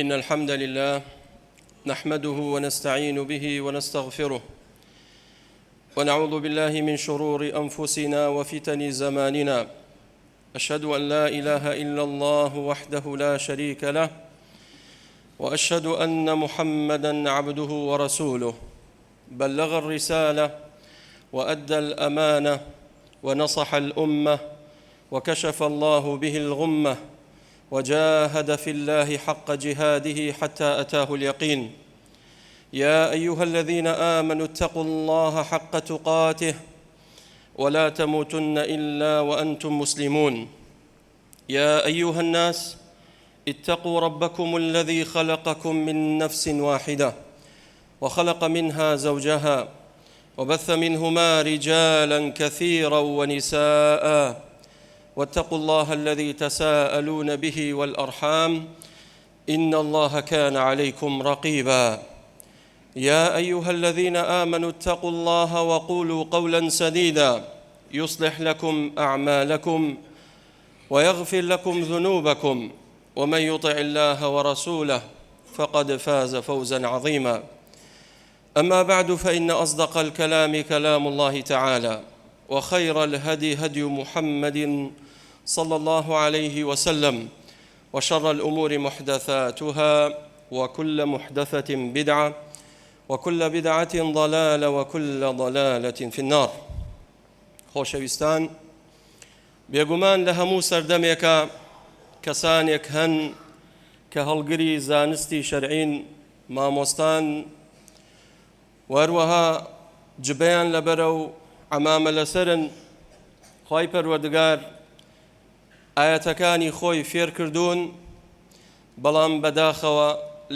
إن الحمد لله نحمده ونستعين به ونستغفره ونعوذ بالله من شرور أنفسنا وفتن زماننا أشهد أن لا إله إلا الله وحده لا شريك له وأشهد أن محمدا عبده ورسوله بلغ الرسالة وأدى الأمانة ونصح الأمة وكشف الله به الغمة وجاهد في الله حق جهاده حتى أتاه اليقين يا أيها الذين آمنوا اتقوا الله حق تقاته ولا تموتن إلا وأنتم مسلمون يا أيها الناس اتقوا ربكم الذي خلقكم من نفس واحدة وخلق منها زوجها وبث منهما رجالا كثيرا ونساء واتقوا الله الذي تساءلون به والأرحام إن الله كان عليكم رقيبا يا أيها الذين آمنوا اتقوا الله وقولوا قولا سديدا يصلح لكم أعمالكم ويغفر لكم ذنوبكم ومن يطع الله ورسوله فقد فاز فوزا عظيما أما بعد فإن أصدق الكلام كلام الله تعالى وخير الهدي هدي محمد صلى الله عليه وسلم وشر الأمور محدثاتها وكل محدثة بدعة وكل بدعة ضلالة وكل ضلالة في النار خۆشەویستان بێگومان لە هەموو سەردەمێکا کەسانێک هەن کە هەڵگری زانستی شەرعین، مامۆستان و هەروەها جبەیان لەبەرە و عەمامە لەسەرن، خوای پەروەردگار ئایەتەکانی خۆی فێرکردوون، بەڵام بەداخەوە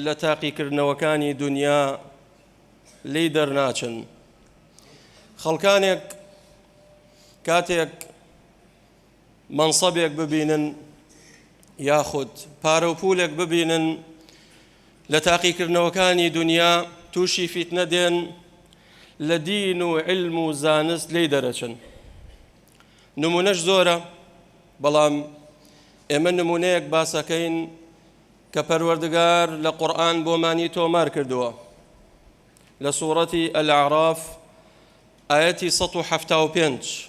لە تاقیکردنەوەکانی دونیا لێی دەرناچن. خەڵکانێک کاتێک مەنسەبێک ببینن یاخود پارە و پولێک ببینن لە تاقیکردنەوەکانی دنیا تووشی فیتنە دێن لە دین و علم و زانست لی دەرەچن نمونەش زۆرە بەڵام ئێمە نمونەیەک باسەکەین کە پەروەردگار لە قورئان بۆمانی تۆمار کردووە لە سوڕەتی الأعراف ئایەتی 175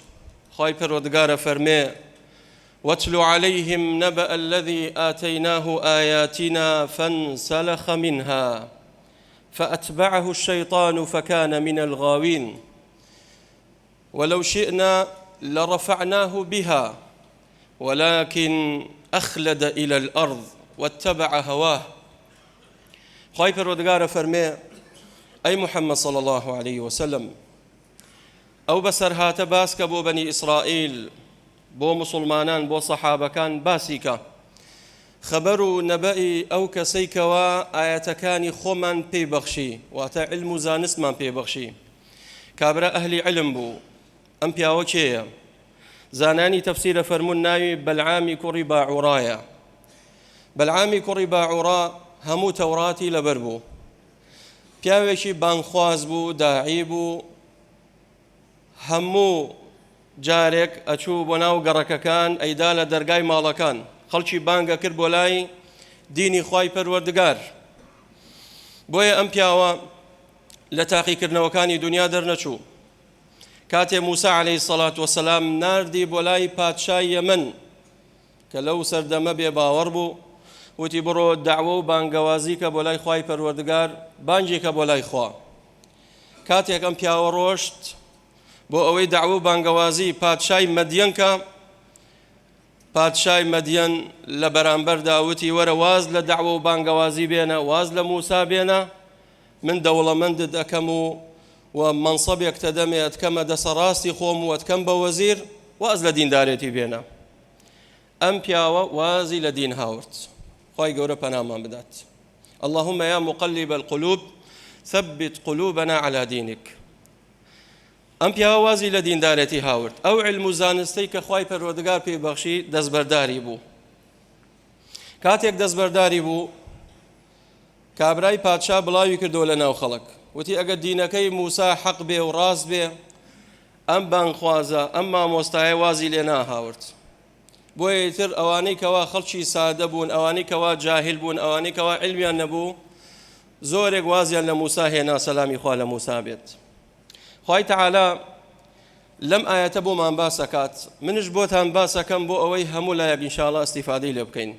خوای پەروەردگار ئەفەرمێ، واتل علیهم نبأ الذی آتیناه آیاتنا فانسلخ منها فأتبعه الشیطان فکان من الغاوین ولو شئنا لرفعناه بها ولكن أخلد إلى الأرض واتبع هواه. خوای پەروەردگار ئەفەرمێ، ئەی محمد صلی اللە علیه وسلم ئەو بەسەرهاتە باس کە بۆ بەنی ئیسرائیل بۆ موسڵمانان بۆ سەحابەکان باسی کە خەبەر و نەبەئی ئەو کەسەی کەوا ئایەتەکانی خۆمان پێی بەخشی واتە علم و زانستمان پێ بەخشی کابرا ئەهلی علم بوو ئەم پیاوە کێیە زانانی تەفسیرە فەرموون ناوی بەلعامی کوڕی باعوڕایە بەلعامی کوڕی باعوڕا هەموو تەوڕاتی لەبەر بوو پیاوێکی بانگخواز بوو داعی بوو هەموو جارێک ئەچوو بۆ ناو گەڕەکەکان ئەیدا لە دەرگای ماڵەکان خەڵکی بانگە کرد بۆ لای دینی خوای پەروەردگار بۆیە ئەم پیاوە لە تاقیکردنەوەکانی دنیا دەرنەچوو کاتێ موسا عەلەیهی سەڵات وەسەلام ناردی بۆ لای پادشای یەمەن کە لەو سەردەمە بێ باوەڕ بوو وتی بڕۆ دەعوە و بانگەوازی کە بۆ لای خوای پەروەردگار بانگی کە بۆ لای خوا کاتێک ئەم پیاوە ڕۆشت بۆ ئەوەی دەعوە و بانگەوازی پادشای مەدیەن کە پادشای مەدیەن لە بەرامبەردا وتی وەرە واز لە دەعوە و بانگەوازی بێنە واز لە موسا بێنە من دەوڵەمەندت ئەکەم و و مەنسەبێکتە دەمێ ئەتکەمە دەسە ڕاستی خۆم و ئەتکەم بە وەزیر واز لە دیندارێتی بێنە ئەم پیاوە وازی لە دین هاورد خوای گەورە پەنامان بدات اللهم یا مقلب القلوب ثبت قلوبنا على دينك ئەم پیاوە وازی لە دیندارێتی هاورد ئەو علم و زانستەی کە خوای پەروەردگار پێی بەخشی دەستبەرداری بوو کاتێک دەستبەرداری بوو کابرای پادشا بڵاوی کردەوە لە ناو خەڵک وتی ئەگەر دینەکەی موسا حەق بێ و ڕاست بێ ئەم بانگخوازە ئەم مامۆستایە وازی لێ ناهاورد. بۆیە ئیتر ئەوانەی کەوا خەڵکی سادە بوون، ئەوانەی کەوا جاهیل بوون، ئەوانەی کەوا عیلمیان نەبوو، زۆرێک وازیان لە موسا هێنا، سەلامی خوا لە موسا بێت. خوای تەعالا لەم ئایەتە بۆمان باس ئەکات، منش بۆتان باس ئەکەم بۆ ئەوەی هەموو لایەک ان شاء اللە ئیستیفادەی لێ بکەین،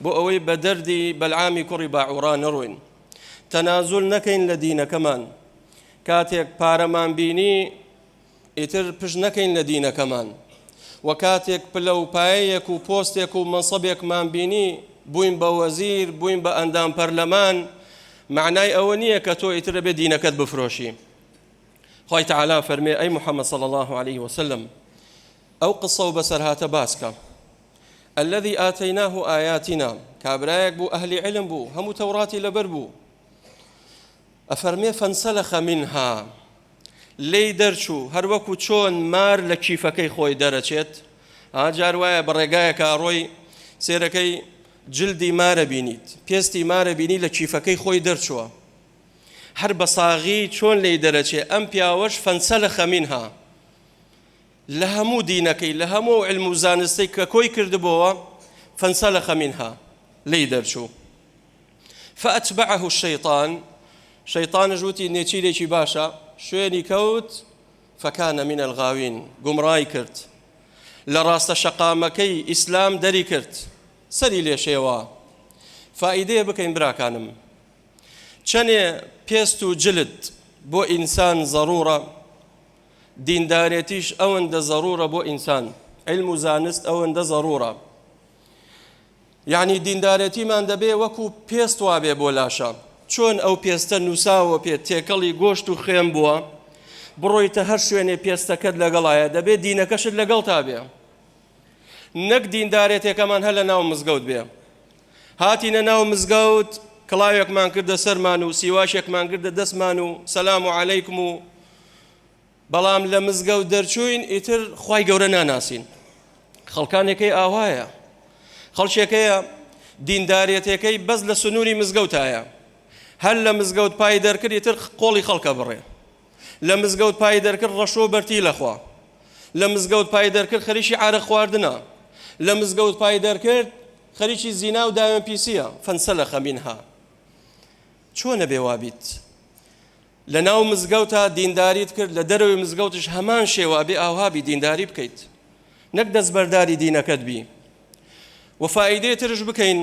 بۆ ئەوەی بە دەردی بەلعامی کوڕی باعوڕا نەڕۆین، تەنازول نەکەین لە دینەکەمان، کاتێک پارەمان بینی ئیتر پشت نەکەین لە دینەکەمان وە کاتێک پلە و پایەیەک و پۆستێک و مەنسەبێکمان بینی بووین بە وەزیر بووین بە ئەندام پەرلەمان مەعنای ئەوە نییە کە تۆ ئیتر ئەبێ دینەکەت بفرۆشی. خوای تەعالا فەرمێ ئەی محمد صلی اللە علیه وسلم ئەو قسە و بەسەرهاتە باس کە الذي آتیناه آیاتنا کابرایەک بوو ئەهلی علم بوو هەموو تەوڕاتی لەبەر بوو ئەفەرمێ فانسلخ منها لێی دەرچوو هەروەکو چۆن مار لە کیفەکەی خۆی دەرەچێت ها جار وایە بە ڕێگایەکا ڕۆی سێرەکەی جلدی مارە بینیت پێستی مارە بینی لە کیفەکەی خۆی دەرچووە هەر بە ساغی چۆن لێی دەرەچێ ئەم پیاوەش فانسلخ منها لە هەموو دینەکەی لە هەموو ئەو علم و زانستەی کە کۆی کردبۆوە فانسلخ منها لێی دەرچوو فأتبعه الشیطان، شەیتانش وتی نێچیرێکی باشە، شوێنی کەوت، فکان من الغاوین، گومڕای کرد، لە ڕاستە شەقامەکەی ئیسلام دەری کرد، سەری لێ شێوا. فائیدەیە بکەین براکانم، چەنێ پێست و جلد بۆ ئینسان زەڕوڕە، دیندارێتیش ئەوەندە زەڕوڕە بۆ ئینسان، عیلم و زانست ئەوەندە زەڕوڕە. یەعنی دیندارێتیمان دەبێ وەکو پێست وابێ بۆ لاشە، چۆن ئەو پێستە نووساوە پێ تێکەڵی گۆشت و خوێن بووە، بڕۆیتە هەر شوێنێ پێستەکەت لەگەڵایە دەبێ دینەکەشت لەگەڵتا بێ، نەک دیندارێتێکەمان هەر لە ناو مزگەوت بێ. هاتینە ناو مزگەوت کڵاوێکمان کردە سەرمان و سیواشێکمان کردە دەستمان و سەلام و عەلەیکم و بەڵام لە مزگەوت دەرچووین ئیتر خوای گەورە ناناسین. خەڵکانێکەی ئاوایە، خەڵکێکەیە دیندارێتێکەی بەس لە سنووری مزگەوتایە، هەر لە مزگەوت پای دەرکرد ئیتر قۆڵی خەڵکە بڕێ، لە مزگەوت پای دەرکرد ڕەشۆ بەرتی لەخوا، لە مزگەوت پای دەرکرد خەریکی عارەق خواردنە، لە مزگەوت پای دەرکرد خەریکی زینا و داوێن پیسیە، فانسلخ منها. چۆنە بێ وابیت؟ لە ناو مزگەوتا دینداریت کرد لە دەرەوەی مزگەوتش هەمان شێوە ئەبێ ئاوها بی دینداری بکەیت نەک دەستبەرداری دینەکەت بی و فائیدەی ترش بکەین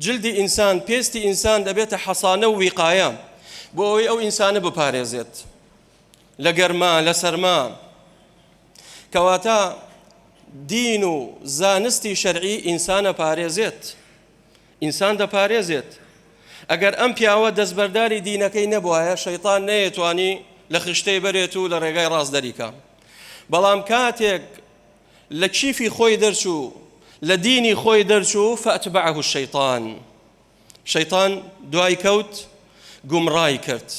جلدی ئینسان پێستی ئینسان دەبێتە حەسانە و ویقایە بۆ ئەوەی ئەو ئینسانە بپارێزێت لە گەرما لە سەرما کەواتە دین و زانستی شەرعی ئینسانە پارێزێت ئینسان دەپارێزێت. ئەگەر ئەم پیاوە دەستبەرداری دینەکەی نەبوایە شەیتان نەیەتوانی لە خشتەی بەرێت و لە ڕێگای ڕاست دەریکا. بەڵام کاتێک لە کیفی خۆی دەرچوو لە دینی خۆی دەرچوو فأتبعه الشیطان شەیتان دوای کەوت گومڕای کرد.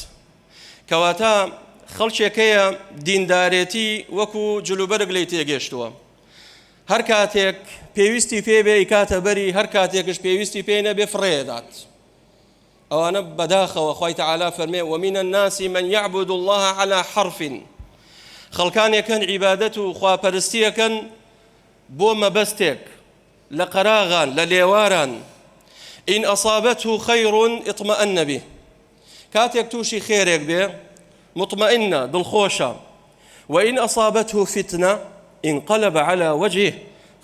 کەواتە خەڵکێک هەیە دیندارێتی وەکو جلوبەرگ لێی تێگەشتووە. هەر کاتێک پێویستی پێ بێ ئیکاتە بەری هەر کاتێکش پێویستی پێ نەبێ فڕێدات ئەوانە بەداخەوە خوای تەعالا فەرمێ ومن الناس من يعبد الله على حرف خەڵکانێکن عیبادەت و خواپەرستیەکەن بۆ مەبەستێک لە قەراغان لە لێواران إن أصابته خير اطمأن به کاتێک تووشی خێرێک بێ مطمئنە دڵخۆشە وإن أصابته فتنة انقلب على وجهه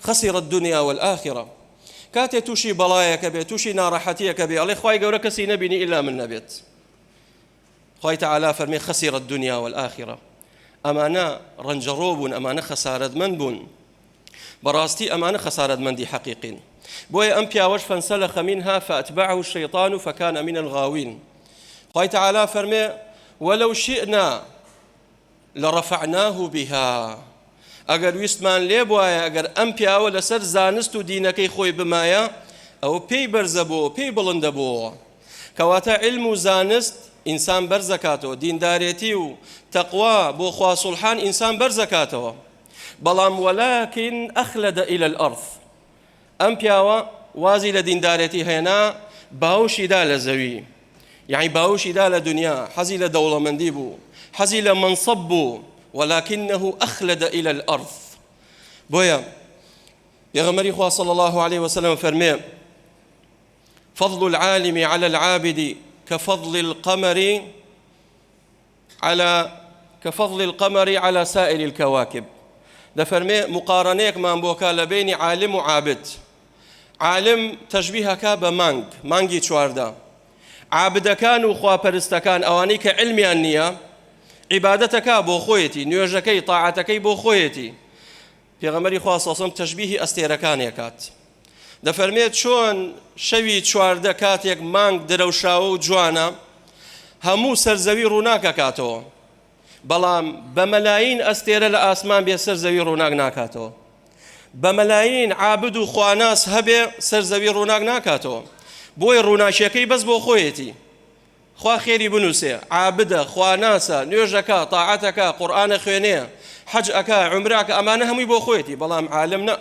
خسر الدنيا والآخرة کاتێ تووشی بەڵایەکە بێ تووشی ناڕەحەتیەکە بێ ئەڵێ خوای گەورە کەسی نەبینی ئیلا من نەبێت خوای تعالی فەرمی خسر الدنيا والآخرة ئەمانە ڕەنجەڕۆ بوون ئەمانە خەسارەتمەند بوون بەڕاستی ئەمانە خەسارەتمەندی حەقیقین بۆیە ئەم پیاوەش فانسلخ منها فأتبعه الشیطان فکان من الغاوین خوای تعالی فەرمێ ولو شئنا لرفعناه بها ئەگەر ویستمان لێ بوایە ئەگەر ئەم پیاوە لەسەر زانست و دینەکەی خۆی بمایە ئەوە پێی بەرزە بۆ پێی بڵندە بۆ کەواتە علم و زانست ئینسان بەرزەکاتەوە دیندارێتی و تەقوا بۆ خوا سوڵحان ئینسان بەرزەکاتەوە بەڵام ولكن أخلد إلى الأرض ئەم پیاوە وازی لە دیندارێتی هێنا باوشی دا لە زەوی یعنی باوشی دا لە دنیا حەزی لە دەوڵەمەندی بوو حەزی لە مەنسەب بوو ولكنه أخلد إلى الأرض بۆیە. پێغەمبەری خوا صلی الله علیه وسلم فەرمێ فضل العالم على العابد كفضل القمر على كفضل القمر على سائر الكواكب دەفەرمێ مقارنەیەکمان بۆکا لە بینی عالم و عابد عالم تەشبیهەکە بە مانگ مانگی 14 عابدەکان و خواپەرستەکان ئەوانەی کە علمیان نییە عیبادەتەکە بۆ خۆیەتی نوێژەکەی تاعەتەکەی بۆ خۆیەتی پێغەمبەری خوا صلی اللە تەشبیهی ئەستێرەکانی ئەکات دەفەرمێت چۆن شەوی 14 کاتێک مانگ درەوشاوە و جوانە هەموو سەرزەوی ڕووناک ئەکاتەوە بەڵام بە مەلاین ئەستێرە لە ئاسمان بێ سەر زەوی ڕووناک ناکاتەوە بە مەلاین عابد و خواناس هەبێ سەر زەوی ڕووناک ناکاتەوە بۆیە ڕووناکیەکەی بەس بۆ خۆیەتی خوا خێری بنوسێ عابدە خواناسە نوێژەکا تاعەتەکا قورئان ئەخوێنێ حەج ئەکا عومرە ئەکا ئەمانە هەمووی بۆ خۆیەتی بەڵام عالم نا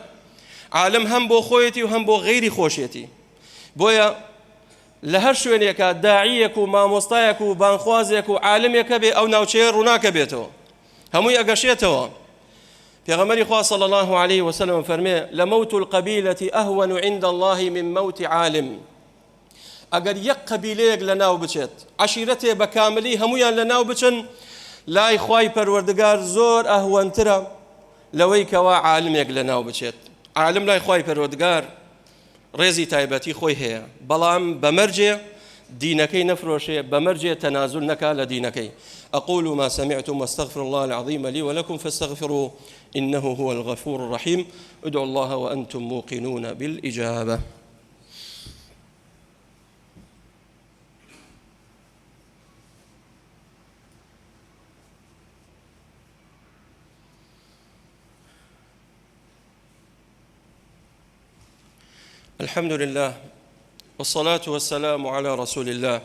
عالم هەم بۆ خۆیەتی و هەم بۆ غەیری خۆشێتی بۆیە لە هەر شوێنێکا داعیەک و مامۆستایەک و بانخوازێک و عالمێک هەبێ ئەو ناوچەیە ڕووناکە بێتەوە هەمووی ئەگەشێتەوە پێغەمبەری خوا صلی الله عليه وسلم فەرمێ لموت القبيلة أهون عند الله من موت عالم ئەگەر یەک قەبیلەیەک لەناو بچێت، عەشیرەتێ بە کاملی هەموویان لەناو بچن، لای خوای پەروەردگار زۆر ئەهوەنترە لەوەی کەوا عالمێک لەناو بچێت. عالم لای خوای پەروەردگار ڕێزی تایبەتی خۆی هەیە، بەڵام بە مەرجێ دینەکەی نەفرۆشێ، بە مەرجێ تەنازول نەکا لە دینەکەی. أقول ما سمعتم واستغفر الله العظيم لي ولكم فاستغفروه إنه هو الغفور الرحيم ادعوا الله وأنتم موقنون بالإجابة. الحمد لله والصلاة والسلام على رسول الله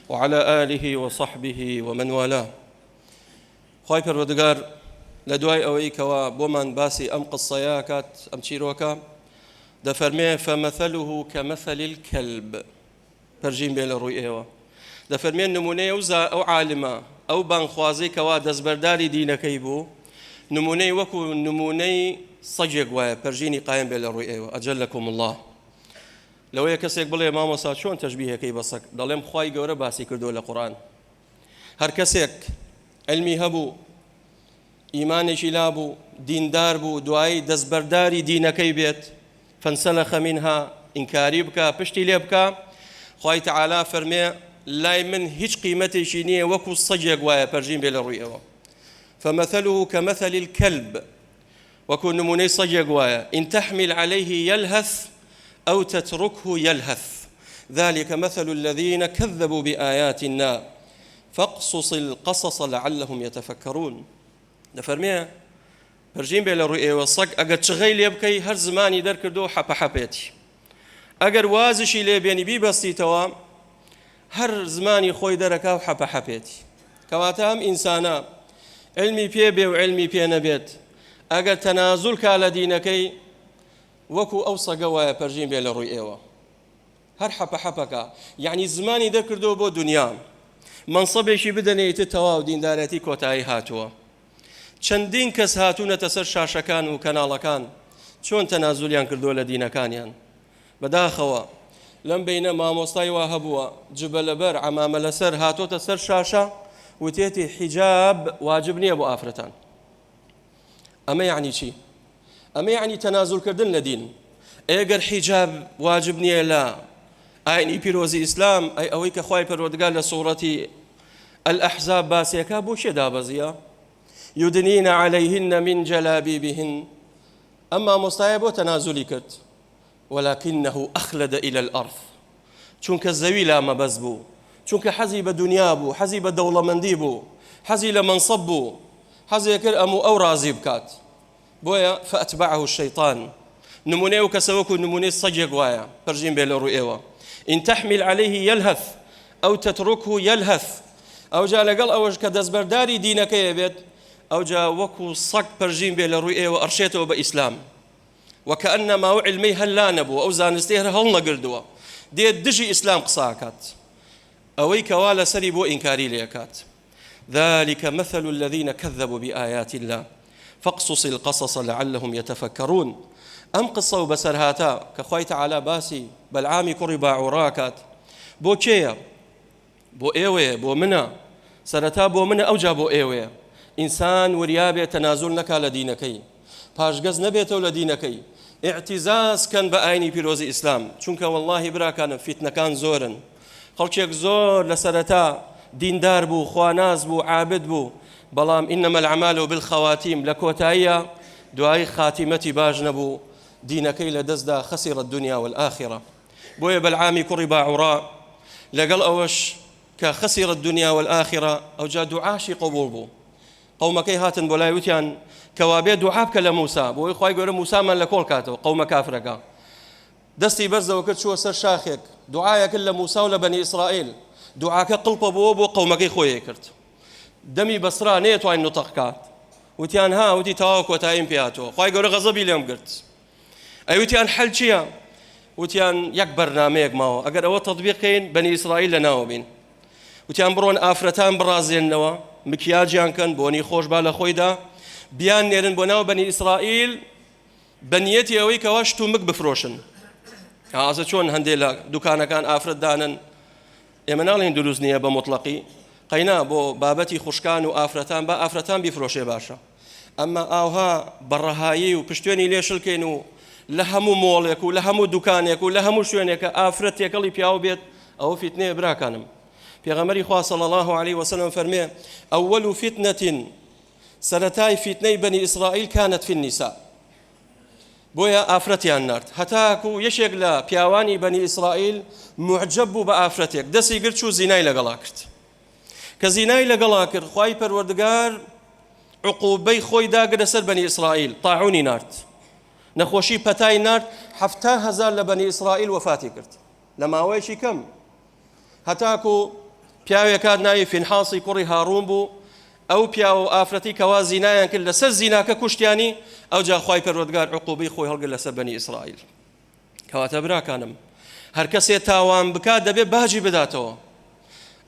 وعلى آله وصحبه ومن والاه خوای پەروەردگار لە دوای ئەوەی کەوا بۆمان باسی ئەم قسەیە کات ئەم چیرۆکە دەفەرمێ فمثله كمثل الكلب پەرژین بێ لە ڕووی ئێوە دەفەرمێ نمونەی ئەو زا ئەو عالمە ئەو بانگخوازەی کەوا دەستبەرداری دینەکەی بوو نمونەی وەکو نمونەی سەگێک وایە پەرژینی قایم بێ لە ڕووی ئێوە ئەجەلەکم الله لەوەیە کەسێک بڵێ مامۆسا چۆن تەشبیهەکەی بە سەگ دەڵێم خوای گەورە باسی کردووە لە قورئان هەر کەسێک علمی هەبوو ئیمانێکی لابوو دیندار بوو دوایی دەستبەرداری دینەکەی بێت فانسلخ منها ئینکاری بکە پشتی لێ بکە خوای تەعالا فەرمێ لای من هیچ قیمەتێکی نییە وەکو سەگێک وایە پەرژین بێ لە ڕووی ئەوە فمثله كمثل الكلب وەکو نمونەی سەگێک وایە إن تحمل عليه يلهث أو تتركه يلهث ذلك مثل الذين كذبوا بآياتنا فاقصص القصص لعلهم يتفكرون دەفەرمێ پەرژین بێ لە ڕووی ئێوە سەگ ئەگەر چغەی لێ بکەی هەر زمانی دەرکردو حەپە حەپێتی ئەگەر وازشی لێ بێنی بیبەستیتەوە هەر زمانی خۆی دەرەکا و حەپە حەپێتی کەواتە ئەم ئینسانە علمی پێ بێ و علمی پێ نەبێت ئەگەر تەنازول کا لە دینەکەی وەکو ئەو سەگە وایە پەرژین بێ لە ڕووی ئێوە هەر حەپە حەپەکە یعنی زمانی دەکردەوە بۆ دنیا مەنسەبێکی بدەنێ ئیتر تەواو دیندارەتی کۆتایی هاتووە چەندین کەس هاتوونەتە سەر شاشەکان و کەناڵەکان چۆن تەنازولیان کردووە لە دینەکانیان بەداخەوە لەم بەینە مامۆستای وا هەبووە جبە لەبەر عەمامە لەسەر هاتۆتە سەر شاشە وتێتی حیجاب واجب نییە بۆ ئافرەتان ئەمە یعنی چی؟ ئەمە یعنی تەنازولکردن لە دین ئەگەر حیجاب واجب نییە لە ئاینی پیرۆزی ئیسلام ئەی ئەوەی کە خوای پەروەردگار لە سوڕەتی الأحزاب باسیەکە بۆ کێ دابەزیە يدنين عليهن من جلابيبهن ئەم مامۆستایە بۆ تەنازولی کرد ولكنه أخلد إلى الأرض چونکە زەوی لا مەبەست بوو چونکە حەزی بە دونیا بوو حەزی بە دەوڵەمەندی بوو حەزی لە مەنسەب بوو حەزی کرد ئەم و ئەو ڕازی بکات بۆیە فأتبعه الشیطان نمونەی ئەو کەسە وەکو نمونەی سەگێک وایە پەرژین بێ لە ڕووی ئێوە إن تحمل عليه يلهث أو تتركه يلهث ئەوجا لەگەڵ ئەوەش کە دەستبەرداری دینەکەیە بێت ئەوجا وەکو سەگ پەرژین بێ لە ڕووی ئێوە ئەڕشێتەوە بە ئیسلام وکأنما ئەو عیلمەی هەر لا نەبووە ئەو زانستەی هەر هەڵنەگردووە دێت دژی ئیسلام قسە ئەکات ئەوەی کەوا لەسەری بۆ ئینکاری لێ ئەکات ذلك مثل الذين كذبوا بآيات الله فاقصص القصص لعلهم يتفكرون. ئەم قسە و بەسەرهاتە کە خوای تەعالا باسی بەلعامی کوڕی باعوڕا کات بۆ کێیە؟ بۆ ئێوەیە، بۆ منە، سەرەتا بۆ منە ئەوجا بۆ ئێوەیە. ئینسان وریا بێت تەنازول نەکا لە دینەکەی، پاشگەز نەبێتەوە لە دینەکەی، ئیعتیزاز کەن بە ئاینی پیرۆزی ئیسلام، چونکە وەڵاهی براکانم فیتنەکان زۆرن، خەڵکێک زۆر لە سەرەتا دیندار بوو، خواناس بوو، عابد بوو، بەڵام انما الاعمال بالخواتیم لە کۆتاییا دوایی خاتیمەتی باش نەبوو، دینەکەی لە دەست دا، خسر الدنیا والآخرە. بۆیە بەلعامی کوڕی باعوڕا لەگەڵ ئەوەش کە خسر الدنیا والآخرە ئەوجا دوعاشی قبوڵ بوو. قەومەکەی هاتن بۆ لای وتیان کەوابێ دوعا بکە لە موسا بۆی خوای گەورە موسامان لە کۆڵ کاتەوە. قەومە کافرەکە دەستی بەرزەوە کرد چووە سەر شاخێک دوعایە کرد لە موسا و لە بەنی ئیسرائیل. دوعاکە قڵپە بووە بۆ قەومەکەی خۆی کرد، دەمی بەسرا نەیەتوانی نوتەق کات. وتیان ها، وتی تەواو کۆتاییم پێ هاتووە، خوای گەورە غەزەبی لێم گرت. ئەی وتیان حەل چییە؟ وتیان یەک بەرنامەیەک ماوە ئەگەر ئەوە تەطبیق کەین بەنی ئیسرائیل لەناوە بین. وتیان بڕۆن ئافرەتان بڕازێننەوە، مکیاجیان کەن، بۆنی خۆش با لە خۆیدا، بیان نێرن بۆ ناو بەنی ئیسرائیل بە نیەتی ئەوەی کەوا شتومک بفرۆشن. ئازە چۆن هەندێک لە دوکانەکان ئافرەت دانن، ئێمە ناڵێین دروست نییە بە موتڵەقی، قەینا بۆ بابەتی خوشکان و ئافرەتان با ئافرەتان بیفرۆشێ باشە، ئەمما ئاوها بە ڕەهایی و پشتێنی لێ شلکەین و لە هەموو مۆڵێک و لە هەموو دوکانێک و لە هەموو شوێنێکە ئافرەت تێکەڵی پیاو بێت ئەوە فیتنەیە براکانم. پێغەمبەری خوا صلی اللە علیه وسلم فەرمێ اول فتنە سەرەتای فیتنەی بەنی ئیسرائیل کانت فی النساء، بۆیە ئافرەتیان نارد هەتاکو یەکێک لە پیاوانی بەنی ئیسرائیل موعجەب بوو بە ئافرەتێک دەستی گرت چوو زینای لەگەڵا کرد. کە زینای لەگەڵا کرد خوای پەروەردگار عقوبەی خۆی داگرە سەر بەنی ئیسرائیل، تاعونی نارد، نەخۆشی پەتای نارد، 70,000 لە بەنی ئیسرائیل وەفاتی کرد لە ماوەیەکی کەم. هەتاکو پیاوێک هات ناوی فینحاسی کوڕی هاڕوون بوو، ئەو پیاوە و ئافرەتی کەوا زینایان کرد لەسەر زیناکە کوشتیانی، ئەوجا خوای پەروەردگار عقوبەی خۆی هەڵگرت لەسەر بەنی ئیسرائیل. کەواتە براکانم هەر کەسێ تاوان بکات دەبێ باجی بداتەوە.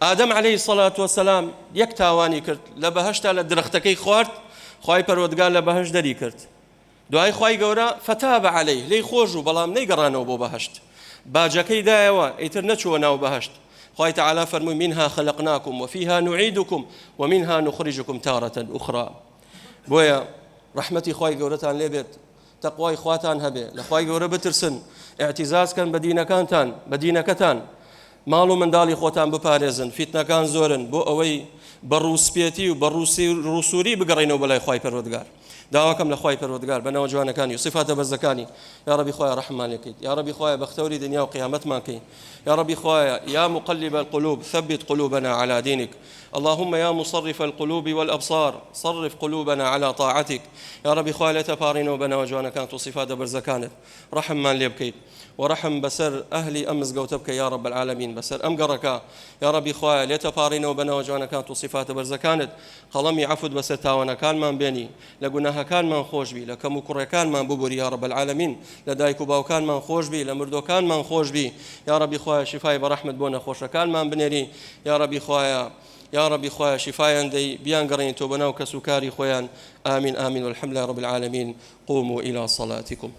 ئادەم عەلەیهی سەلات وەسەلام یەک تاوانی کرد، لە بەهەشتا لە درەختەکەی خوارد، خوای پەروەردگار لە بەهەشت دەری کرد. دوای خوای گەورە فتاب علیه لێی خۆش بوو بەڵام نەیگەڕانەوە بۆ بەهەشت باجەکەی دایەوە ئیتر نەچووە ناو بەهەشت. خوای تعالی فەرمووی منها خلقناکم وفیها نعیدکم ومنها نخرجکم تارة اخرى. بۆیە ڕەحمەتی خوای گەورەتان لێ بێت، تەقوای خواتان هەبێ، لە خوای گەورە بترسن، ئیعتیزاز کەن بە دینەکانتان، بە دینەکەتان، ماڵ و منداڵی خۆتان بپارێزن، فیتنەکان زۆرن، بۆ ئەوەی بە ڕووسپێتی و بە ڕووسووری بگەڕێینەوە بۆ لای خوای پەروەردگار. داواکەم لە خوای پەروەردگار بە ناوە جوانەکانی و سیفاتە بەرزەکانی، یا ڕەبی خوایە ڕەحممان لێ بکەیت، یا ڕەبی خوایە بەختەوەری دنیا و قیامەتمان کەی، یا ڕەبی خوایە یا مقلب القلوب ثبت قلوبنا علی دینک، اللهم یا مصرف القلوب والابصار صرف قلوبنا علی طاعتک. یا ڕەبی خوایە لێت ئەپاڕێینەوە بە ناوە جوانەکانت و سیفاتە بەرزەکانت ڕەحممان لێ بکەیت و ڕەحم بەسەر ئەهلی ئەم مزگەوتە بکە یا رب العالمین، بەسەر ئەم گەڕەکە، یا ڕەبی خوایە لێت ئەپاڕێینەوە بە ناوە جوانەکانت و سیفاتە بەرزەکانت قەڵەمی عەفوت بەسەر تاوانەکانمان بێنی، لە گوناهەکانمان خۆشبی، لە کەم و کوڕێکانمان ببوری یا رب العالمین، لە دایک و باوکانمان خۆشبی، لە مردۆکانمان خۆشبی، یا ڕەبی خوایە شیفای بەڕەحمت بۆ نەخۆشەکانمان بنێری، یا ڕەبی خوایە یا ڕەبی خوایە شیفایان دەی بیانگەڕێنیتەوە بۆ ناو کەس و کاری خۆیان، آمین آمین والحمد لله رب العالمین قوموا الی صلاتکم.